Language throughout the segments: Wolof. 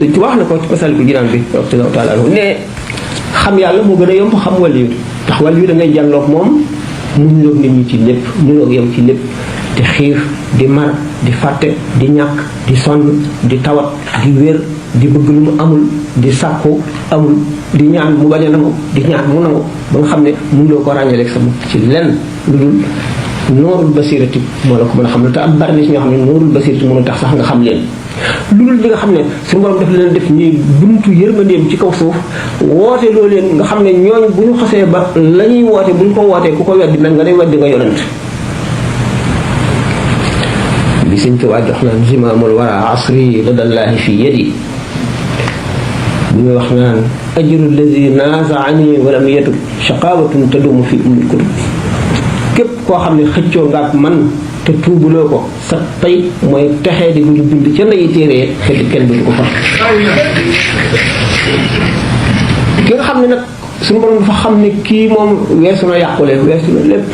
ci wax na ko ci Masaalikul Jinaan bi radiyallaahu taala anhu ne xam yàlla moo gën a yomb xam wàllu yu ndax wàllu yu da ngay jànloog moom mu niroog nit ñi ci lépp niroog yow ci lépp di xiif di mar di fàtte di ñàkk di sonn di tawat di wér di bëgg lu mu amul di sàkku amul di ñaan mu bañ a nangu di ñaan mu nangu ba nga xam ne mënuloo ko ràññaleeg sa bopp ci lenn lu dul noorul basirati moo la ko mën a xam ne te am bari na ci ñoo xam ne noorul basirati mënul tax sax nga xam leen lu dul li nga xam ne suñu borom daf leen def ñuy buntu yërmandeem ci kaw suuf woote loo leen nga xam ne ñooñu bu ñu xasee ba la ñuy woote bu ñu ko wootee ku ko weddi mel nga day weddi nga yonent li sëñ Tuubaa jox naan zimaamul wara asri ladallaahi fi yadi bi muy wax naan ajru alladi naazaani walam yatub shaqawatun tadumu fi ummil kutub képp koo xam ne xëccoo nga ak man te tuubuloo ko sa tey mooy texee di bu ñu bind ca ndeyi téere te kenn du ko fa ki nga xam ne nag suñu borom dafa xam ne kii moom weesu na yàqule weesu na lépp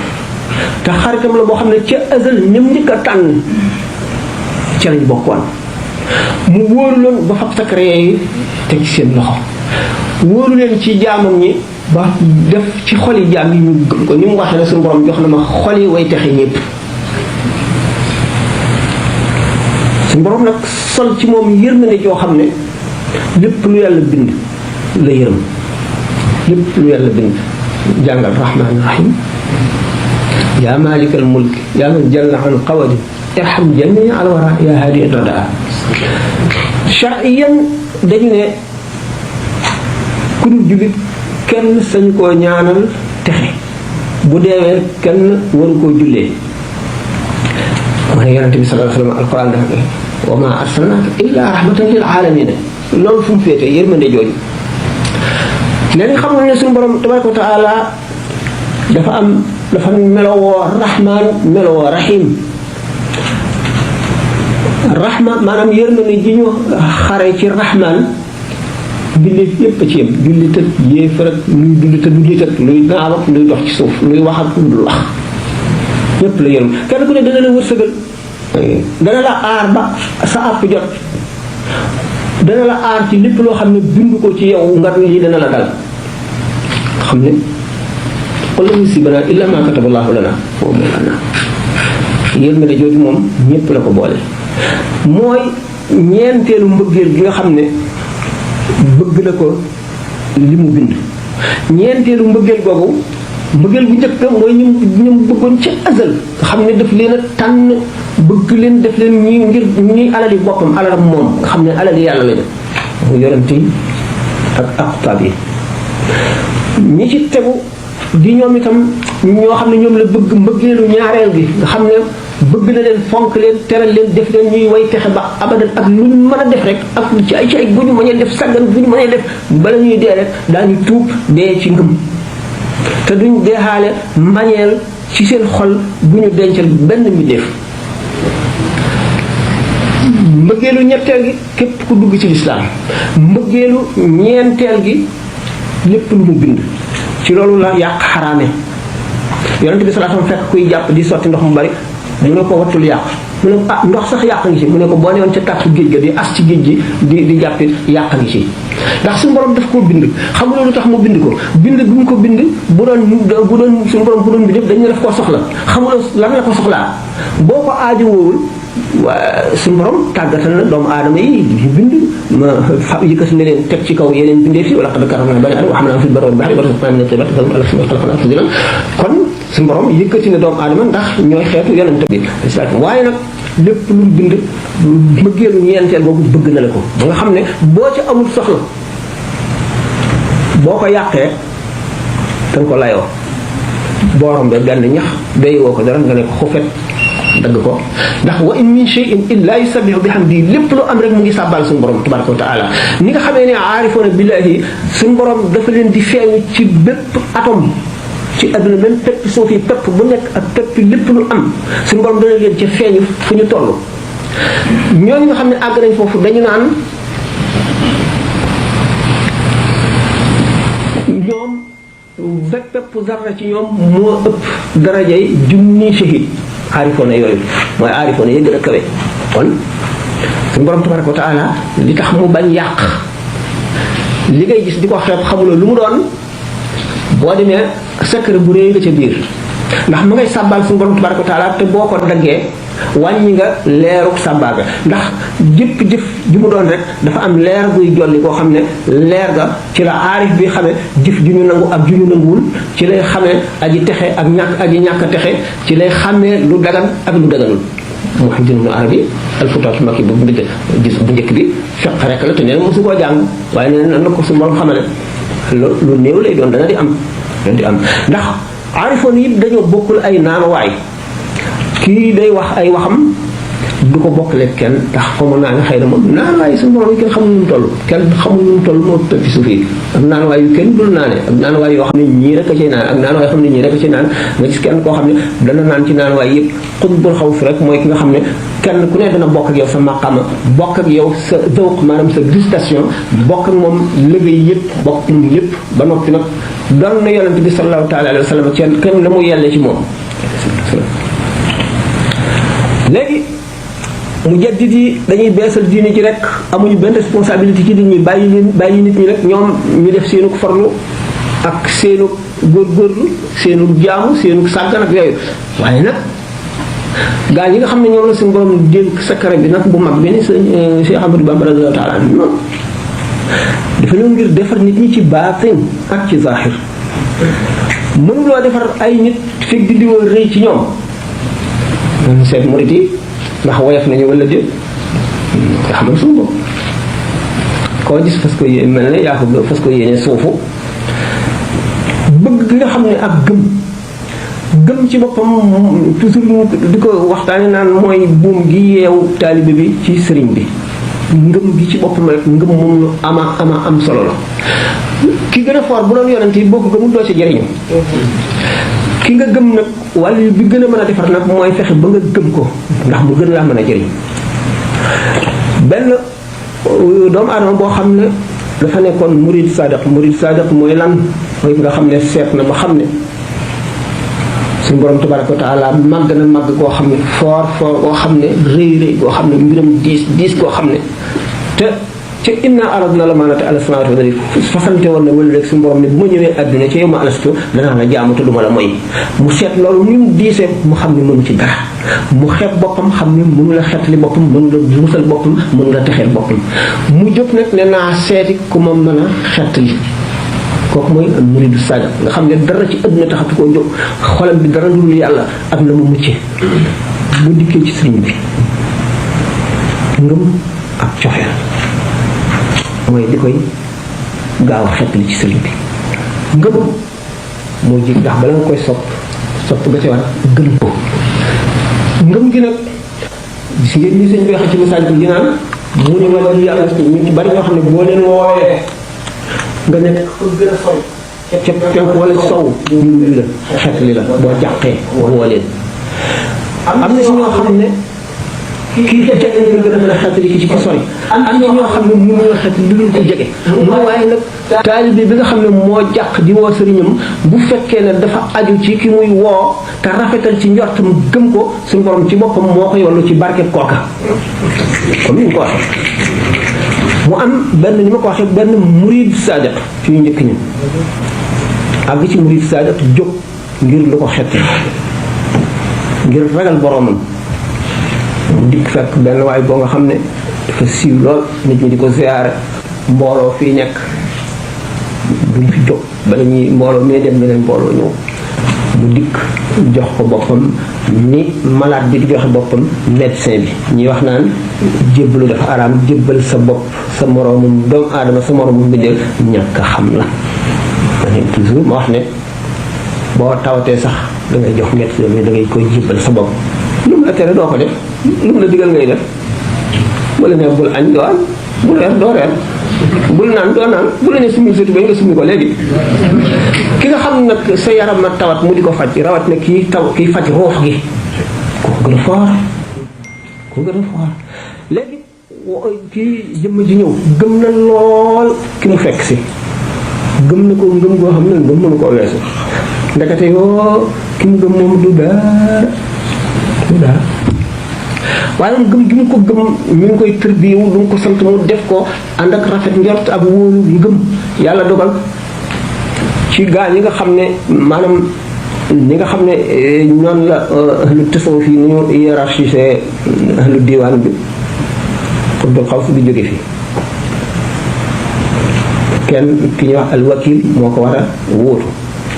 te xaritam la boo xam ne ca azal ñëm njëkk a tànn ca lañ bokkoon mu wóoru leen ba fab secret yi teg ci seen loxo wóoru leen ci jaamam ñi ba def ci xoli jaam yi ñu gëm ko ni mu waxee ne suñu borom jox na ma xoli way texe ñëpp suñu borom nag sol ci moom yërmande joo xam ne lépp lu yàlla bind la yërëm lépp lu yàlla bind jàngal rahmaan rahim yaa maalikal mulk yaa man jalla an qawadi irham jamii al wara yaa hadi dodaa chariyan dañu ne ku dul jullit kenn sañu koo ñaanal texe bu deewee kenn waru koo jullee ma ne yonente bi sallallahu alayhi wa sallam alquran dafa ne wa ma arsalnaaka illa rahmatan lil alamin loolu fu mu féete yërmande jooju léegi xam nga ne suñu borom tabaraka wa taala dafa melowoo rahmaan melowoo rahim rahma maanaam yërmande ji ñu xare ci rahmaan mbindeef yépp a ci yem jullit ak yéefar ak luy dund te du nit ak luy naaw ak luy dox ci suuf luy wax ak lu dul wax ñépp la yërëm kenn ku ne dana la wërsëgal dana la aar ba sa àpp jot dana la aar ci lépp loo xam ne bind ko ci yow nga lii dana la dal xam ne qul lan yusiibanaa illaa maa kataba Allaahu lanaa wa huwa mawlaanaa yërmande jooju moom ñépp la ko boole mooy ñeenteelu mbëggeel gi nga xam ne bëgg na ko li mu bind ñeenteelu mbëggeel googu mbëggeel bu njëkk mooy ñu bëggoon ci azal nga xam ne daf leen a tànn bëgg leen def leen ñi ngir ñuy alali boppam alalam moom nga xam ne alali yàlla la def mu yonent yi ak aqtaab yi ñi ci tegu di ñoom itam ñoo xam ne ñoom la bëgg mbëggeelu ñaareel gi nga xam ne bëgg na leen fonk leen teral leen def leen ñuy way texe ba abadan ak lu ñu mën a def rek ak ci ay bu ñu mënee def sàggan bu ñu mënee def bala ñuy dee rek daañu tuub dee ci ngëm te duñ deexaale mbañeel ci seen xol bu ñu dencal benn mbindeef mbëggeelu ñetteel gi képp ku dugg ci lislaam mbëggeelu ñeenteel gi lépp lu mu bind ci loolu la yàq xaraame yonent bi sallallahu alayhi wasallam fekk kuy jàpp di sotti ndox mu bari mu ne ko wattul yàq mu ne ko ndox sax yàq ngi ci mu ne ko boo newoon ca tàkku géej ga di as ci géej gi di jàppit yàq ngi ci ndax suñu borom daf koo bind xam nga lu tax mu bind ko bind bi mu ko bind bu doon suñu borom bu doon bind yëpp dañu def koo soxla xamuloo lan la ko soxlaa boo ko aajowoowul waa suñu borom tàggatal na doomu aadama yi di bind ma yëkkati na leen teg ci kaw yeneen bindee fi wala qad karramnaa banii aadama wa hamalnaahum fil barri wal bahri wa razaqnaahum mina tayyibaati wa khalaqnaahum tafdiilaa kon suñu borom yëkkati na doomu aadama ndax ñooy xeetu yonent bi waaye nag lépp lu mu bind mbëggeelu ñeenteel boobu bëgg na la ko ba nga xam ne boo ci amul soxla boo ko yàqee danga ko layoo boo rombee benn ñax doy woo ko dara nga ne ko xufet dagg ko ndax wa in min shay'in illa yusabbihu bihamdihi lépp lu am rek mu ngi sàbbal suñu borom tabaraka wa taala ni nga xamee ne aarifoona billahi suñu borom dafa leen di feeñu ci bépp atome ci àdduna même pepp suuf yi pepp bu nekk ak pepp lépp lu am suñu borom dana leen ci feeñu fu ñu toll ñooñu nga xam ne àgg nañ foofu dañu naan ñoom pepp zarra ci ñoom moo ëpp darajay junni shahid aarifoona yooyu mooy aarifoona yi gën a kawe kon suñu borom tabaraka wa taala li tax mu bañ yàq li ngay gis di ko xeeb xamuloo lu mu doon boo demee secret bu réy nga ca biir ndax mu ngay sàbbaal suñu borom tabaraka wa taala te boo ko daggee wàññi nga leeruk sàbbaal ga ndax jëpp jëf ji mu doon rek dafa am leer buy jolli koo xam ne leer ga ci la aarif bi xamee jëf ju ñu nangu ak ju ñu nanguwul ci lay xamee aji texe ak ñàkk a texe ci lay xamee lu dagan ak lu daganul Muhyiddin Ibn Arabi al-Futuhat al-Makki bu bind gis bu njëkk bi fiq rek la te nee na mosu koo jàng waaye nee na ko suñu borom xamale lu néew lay doon dana di am ndax aarifoon yi dañoo bokkul ay naanuwaay kii day wax ay waxam du ko bokkale kenn ndax comme naa ne xëy na moom naanuwaay suñu borom yi kenn xamul nu mu toll kenn xamul nu mu toll moo tëdd ci suuf yi ak naanuwaay yu kenn dul naane ak naanuwaay yoo xam ne ñii rek a cay naan ak naanuwaay yoo xam ne ñii rek a cay naan nga gis kenn koo xam ne dana naan ci naanuwaay yëpp xutbul xaw fi rek mooy ki nga xam ne kenn ku ne dana bokk ak yow sa maqama bokk ak yow sa zawq maanaam sa gustation bokk ak moom liggéey yëpp bokk moom yëpp ba noppi nag doon na yonent bi sallallahu taala alayhi wa sallam ci kenn la mu yelle ci moom léegi mu jaddit yi dañuy beesal diine ci rek amuñu benn responsabilité ci nit ñi bàyyi nit ñi rek ñoom ñu def seenu farlu ak seenu góorgóorlu seenu jaamu seenu sàggan ak yooyu waaye nag gaa ñi nga xam ne ñoom la suñu borom dénk secret bi nag bu mag bi ni sëñ Cheikh Ahmadou Bamba radiyallahu ta'ala anhu noonu dafa ñëw ngir defar nit ñi ci baatin ak ci zahir mënuloo defar ay nit fekk di diwa rëy ci ñoom seet murit yi ndax woyof nañu wala déet nga xam ne suñu bopp koo gis parce que yéen mel ne yaa ko parce que yéene suufu bëgg nga xam ne ak gëm ci boppam toujours di ko waxtaane naan mooy buum gi yeewu taalibe bi ci sëriñ bi ngëm gi ci boppam rek ngëm moom lu am solo la ki gën a fort bu doon yonent yi boo ko gëmul doo ci jëriñu ki nga gëm nag wàll bi gën a mën a defar nag mooy fexe ba nga gëm ko ndax mu gën laa mën a jëriñ benn doomu aadama boo xam ne dafa nekkoon murid sadiq mooy lan mooy nga xam ne seet na ba xam ne suñu borom tabaraka wa taala màgg na màgg koo xam ne foor koo xam ne rëy koo xam ne mbiram diis koo xam ne te ci inna aradna l-amaanata ala samaawaati wal ardi fasante woon na wala rek suñu borom ne bu ma ñëwee àdduna ci yow ma alastu danaa la jaamu te duma la moy mu seet loolu ni mu diisee mu xam ne mënu ci dara mu xeeb boppam xam ne mënu la xeetli boppam mënu la musal boppam mënu la texeel boppam mu jóg nag ne naa seeti ku ma mën a xeetli kooku mooy am muridu sadiq nga xam ne dara ci àdduna taxatu koo jóg xolam bi dara dul yàlla ak na mu muccee bu dikkee ci sëriñ bi ngëm ak cofeel mooy di koy gaaw a xettali ci sëriñ bi ngëm moo jig ndax bala nga koy sopp nga ci war gën ko ngëm gi nag gis ngeen ni sëñ bi waxee ci message bi dinaan mu ne wala yàlla ñu ci bari ñoo xam ne boo leen woowee nga nekk gën a sori ca penku wala sow ñu la xettali la boo jàqee woo leen am na si ñoo xam ne kii jege nga gën a mën a xettali ki ci ko sori am na ñoo xam ne mënu la xettali lu dul ko jege waaye nag taalibe bi nga xam ne moo jàq di woo sëriñam bu fekkee ne dafa aju ci ki muy woo te rafetal ci njortam gëm ko suñu borom ci boppam moo koy wallu ci barke kooka comme ni ñu ko waxee mu am benn ni ma ko waxee benn murid sadiq ci yu njëkk ñi àgg ci murid sadiq jóg ngir lu ko xettali ngir ragal boromam mu dikk fekk benn waay boo nga xam ne dafa siiw lool nit ñi di ko ziyaare mbooloo fii nekk duñ fi jóg bala ñuy mbooloo mee dem beneen mbooloo ñëw mu dikk jox ko boppam ni malade bi di joxe boppam médecin bi ñuy wax naan jébbalu dafa araam jébbal sa bopp sa moroomum doomu aadama sa moroomum bindeel ñàkk a xam la toujours ma wax ne boo tawatee sax da ngay jox médecin bi da ngay koy jébbal sa bopp lu mu la tere doo ko def lu mu la digal ngay def bu la nee bul añ doo añ bul reer doo reer bul naan doo naan bu la nee summi sa tubéy nga summi ko léegi ki nga xam nag sa yaram nag tawat mu di ko faj rawat ne kii faj ruux gi koo gën a foor léegi kii jëmm ji ñëw gëm na lool ki mu fekk si gëm na ko ngëm goo xam ne ngëm mënu koo weesu ndekete yoo ki mu gëm moom du dara waaye moom gëm gi mu ko gëm ñu ngi koy tërbiyewu lu mu ko sant mu def ko ànd ak rafet njort ak wóolu ngëm yàlla dogal ci gaa yi nga xam ne maanaam ñi nga xam ne ñoon la ahlu tasawuf yi ni ñu hiérarchisé ahlu diwaan bi xutbul xaws bi jóge fi kenn ki ñuy wax alwakil moo ko war a wóotu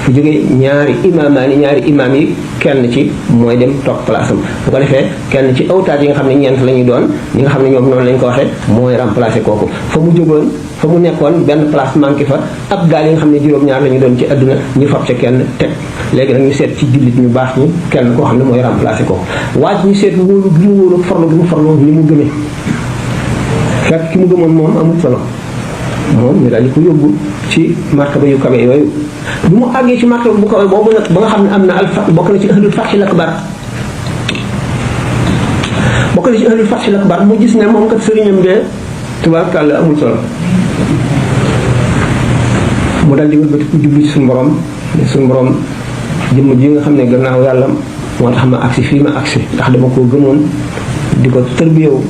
fu jógee ñaari imaam yi kenn ci mooy dem toog place am bu ko defee kenn ci awtaat yi nga xam ne ñeent la ñuy doon ñi nga xam ne ñoom noonu lañ ko waxee mooy remplacer kooku fa mu jógoon fa mu nekkoon benn place manqué fa ab gaal yi nga xam ne juróom-ñaar la ñu doon ci àdduna ñu fab ca kenn teg léegi nag ñu seet ci jullit ñu baax ñi kenn koo xam ne mooy remplacer kooku waaj ñu seet wóolu gi mu wóolu farlu gi mu farlu ni mu gëmee fekk ki mu gëmoon moom amul solo moom ñu daal di ko yóbbu ci martaba yu kawe yooyu bu mu àggee ci martaba bu kawe boobu nag ba nga xam ne am na bokk na ci ahlul fathil akbar mu gis ne moom kat sëriñam de tubaarkàlla amul solo mu daal di wëlbati ku jublu ci suñu borom jëmm ji nga xam ne gannaaw yàlla moo tax ma agsi fii ma agsi ndax dama koo gëmoon di ko tërbiyewu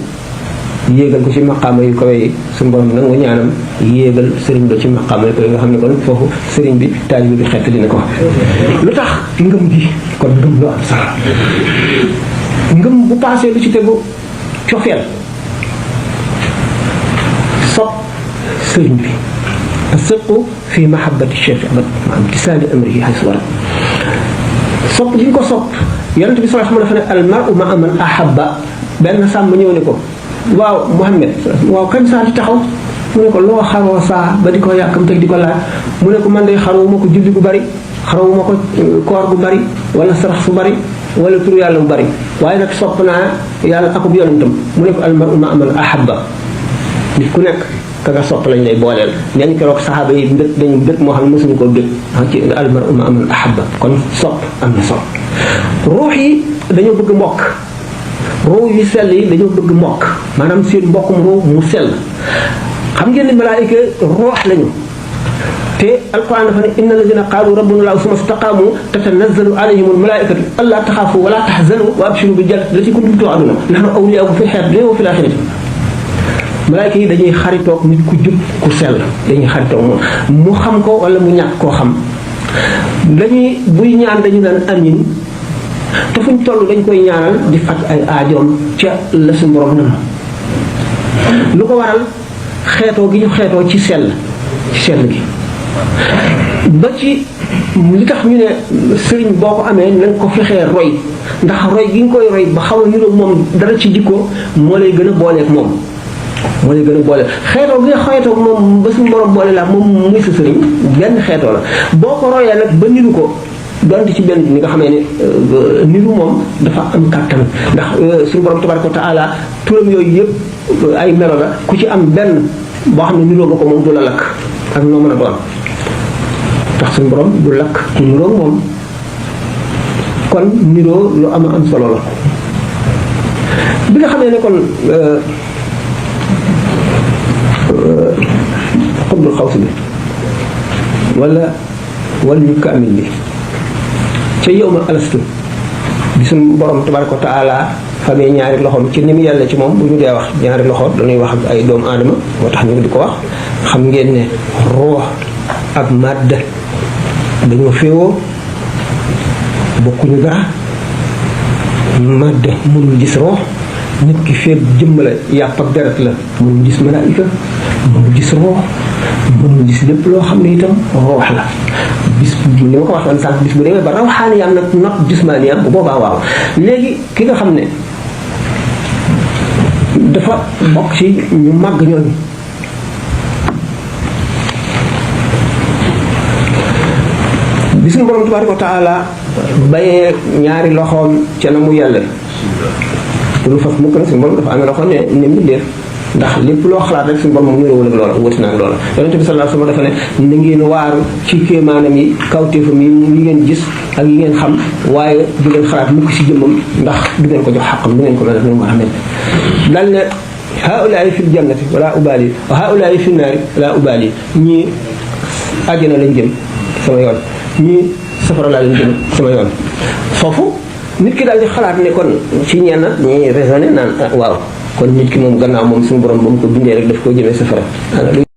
yéegal ko ci maqaama yu kawe yi suñu borom nangu ñaanam yéegal sëriñ ba ci maqaama yu kawe nga xam ne kon foofu sëriñ bi taalibe bi xett dina ko lu tax ngëm gi kon ngëm lu am solo ngëm bu paasee lu ci tegu cofeel sopp sëriñ bi asëqu fi mahabbati cheikh abad ma am tisaali amrihi xay suwara sopp gi nga ko sopp yonent bi sallallahu alayhi wa sallam dafa ne al mar'u ma'a man ahabba benn sàmm ñëw ne ko waaw Muhammad waaw kañ saa di taxaw mu ne ko loo xaroo saa ba di ko yàkkamte di ko laaj mu ne ko man de xarawuma ko julli gu bari xarawuma ko koor gu bari wala sarax su bari wala turu yàlla bu bari waaye nag sopp naa yàlla akub yonentam mu ne ko al mar'u ma'a man ahabba nit ku nekk ka nga sopp lañ lay booleel ñañ keroog saxaaba yi dañu mbëgg moo xam ne mosuñu koo bëgg ci al mar'u ma'a man ahabba kon sopp am na sopp ruux yi dañoo bëgg mbokk ruu yu sell yi dañoo bëgg mbokk maanaam seen mbokkum ruu mu sell xam ngeen ni malaayika roox lañu te alquran dafa ne inna alladina qaalu rabbuna allah summa istaqaamu tatanazzalu alayhim almalaikatu alla taxaafu wala taxzanu wa abshiru bil jannati allati kuntum tu'aduna nahnu awliyaakum fi hayati dunya wa fil axirati malaayika yi dañuy xaritoog nit ku jub ku sell dañuy xaritoog moom mu xam ko wala mu ñàkk koo xam dañuy buy ñaan dañu naan amin te fuñ toll dañ koy ñaanal di faj ay aajoom ca la suñu borom na lu ko waral xeetoo gi ñu xeetoo ci sell gi ba ci li tax ñu ne sëriñ boo ko amee na nga ko fexee roy ndax roy gi nga koy roy ba xaw a niroog moom dara ci jikko moo lay gën a booleeg moom moo lay gën a boole xeetoo gi nga xeetoo moom ba suñu borom boole la moom muy sa sëriñ benn xeetoo la boo ko royee nag ba niru ko donte ci benn ni nga xamee ne niru moom dafa am kàttan ndax suñu borom tabaraka wa taala turam yooyu yëpp ay melo la ku ci am benn boo xam ne niroo nga ko moom du la lakk ak noo mën a doon tax suñu borom du lakk ku niroo moom kon niroo lu am solo la bi nga xamee ne kon xutbul xaws bi wala yu kaamil bi ca yow ma alastu bi suñu borom tabaraka wa taala famee ñaari loxoom ci ni mu yàlla ci moom bu ñu dee wax ñaari loxo dañuy wax ak ay doomu aadama moo tax ñu di ko wax xam ngeen ne ruux ak màdd dañoo féewoo bokkuñu dara màdd mënul gis ruux nit ki féeg jëmm la yàpp ak deret la mënul gis malaayika mënul gis ruux mënul gis lépp loo xam ne itam ruux la bis li ma ko waxoon sànq bis bu demee ba rawxaani am nag not jismaani am bu boobaa waaw léegi ki nga xam ne dafa bokk ci ñu màgg ñooñu bi suñu borom tabaaraka wa taala bayee ñaari loxoom ca na mu yàlla lu fas mukk na suñu borom dafa amee loxo ne mbindeef ndax lépp loo xalaat rek suñu borom moom niroowul ak loola wuti na ak loola yonent bi sallallahu alayhi wasallam dafa ne na ngeen waaru ci kéemaanam yi kawtéefam yi ngeen gis ak yi ngeen xam waaye du ngeen xalaat mukk si jëmmam ndax du ngeen ko jox xaqam du ngeen ko mel mu amee dal ne haulaay fil jannati wala ubali wa haulaay fi naari wala ubali ñii àjjana lañ jëm sama yoon ñii safara laa lañ jëm sama yoon foofu nit ki daal di xalaat ne kon ci ñenn ñi raisonné naan waaw kon nit ki moom gannaaw moom suñu borom ba mu ko bindee rek daf koo jëmee safara